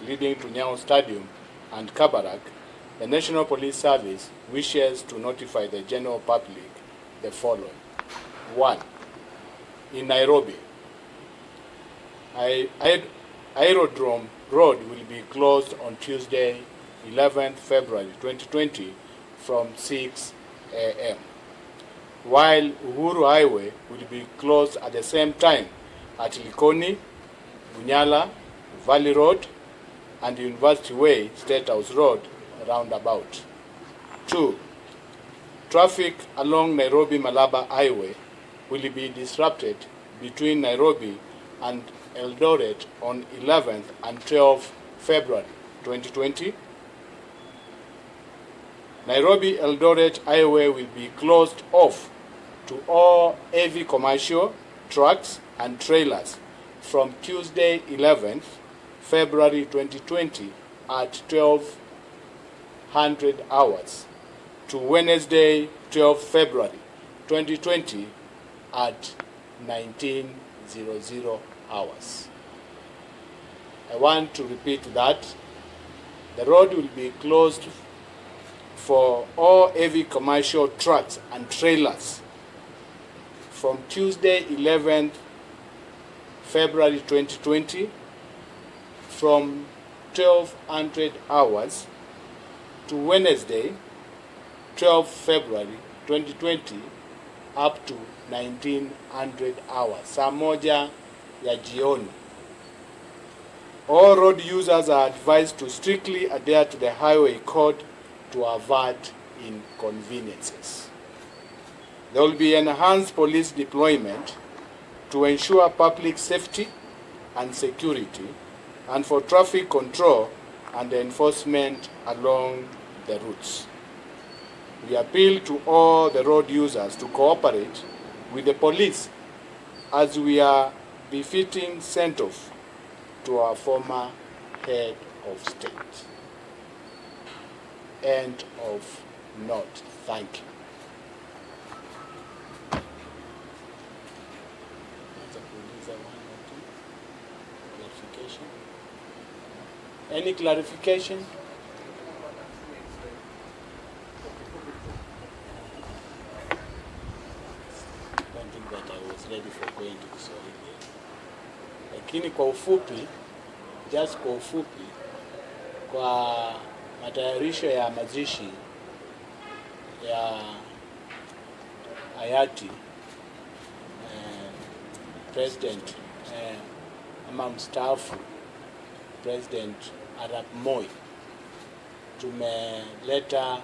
leading to Nyayo Stadium and Kabarak, the National Police Service wishes to notify the general public the following. 1. In Nairobi, Aerodrome Road will be closed on Tuesday, 11th February 2020 from 6 a.m., while Uhuru Highway will be closed at the same time at Likoni, Bunyala, Valley Road, and University Way, State House Road roundabout. 2. Traffic along Nairobi-Malaba Highway will be disrupted between Nairobi and Eldoret on 11th and 12th February 2020. Nairobi-Eldoret Highway will be closed off to all heavy commercial trucks and trailers from Tuesday 11th February 2020 at 1200 hours to Wednesday 12th February 2020 at 1900 hours. I want to repeat that the road will be closed for all heavy commercial trucks and trailers from Tuesday 11th February 2020 from 1200 hours to Wednesday 12 February 2020 up to 1900 hours, saa moja ya jioni. All road users are advised to strictly adhere to the highway code to avert inconveniences. There will be enhanced police deployment to ensure public safety and security and for traffic control and enforcement along the routes. We appeal to all the road users to cooperate with the police as we are befitting send-off to our former head of state. End of note. Thank you. Naweza kuuliza one or two? Clarification? Any clarification? Don't think that I was ready for going to Kiswahili. Lakini kwa ufupi, just kwa ufupi, kwa matayarisho ya mazishi ya hayati President ama mstaafu President Arap Moi, tumeleta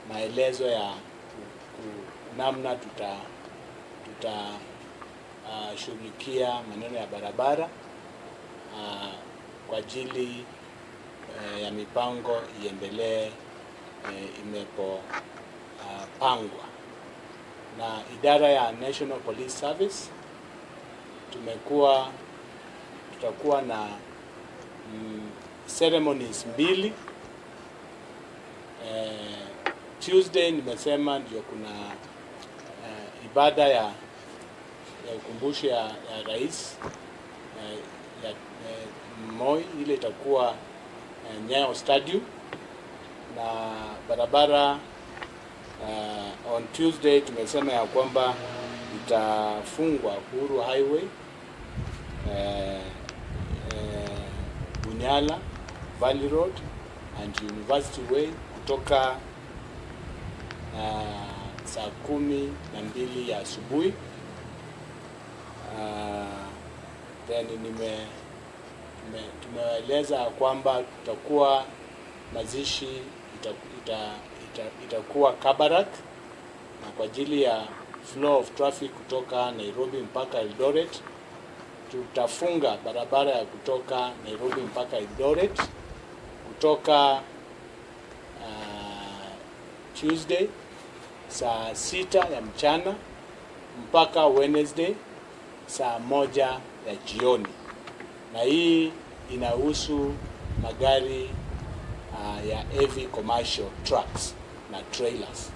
maelezo ya namna tuta shughulikia maneno ya barabara kwa ajili ya mipango iendelee imepopangwa na idara ya National Police Service. Tutakuwa na ceremonies mbili. Tuesday nimesema ndio kuna ibada ya ukumbusho ya rais ya Moi, ile itakuwa Nyayo Stadium, na barabara on Tuesday tumesema ya kwamba itafungwa Uhuru Highway, Bunyala Valley Road and University Way kutoka saa 12 ya asubuhi. Then tumewaeleza kwamba tutakuwa mazishi itakuwa Kabarak, na kwa ajili ya flow of traffic kutoka Nairobi mpaka Eldoret tutafunga barabara ya kutoka Nairobi mpaka Eldoret kutoka Tuesday saa 6 ya mchana mpaka Wednesday saa 1 ya jioni, na hii inahusu magari ya heavy commercial trucks na trailers.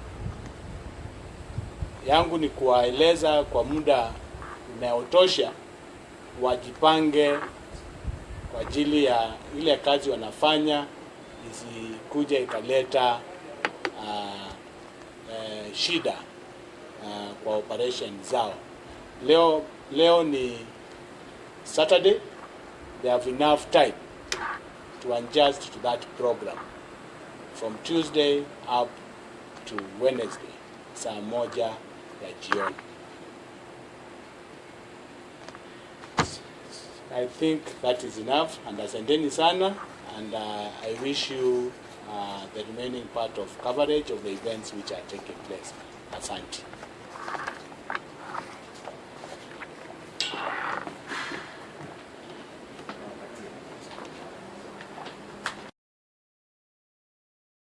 Yangu ni kuwaeleza kwa muda unaotosha wajipange kwa ajili ya ile kazi wanafanya isikuja ikaleta shida kwa operation zao. Leo ni Saturday, they have enough time to adjust to that program from Tuesday up to Wednesday saa 1 ya jioni. I think that is enough, and asanteni sana, and I wish you the remaining part of coverage of the events which are taking place. Asante.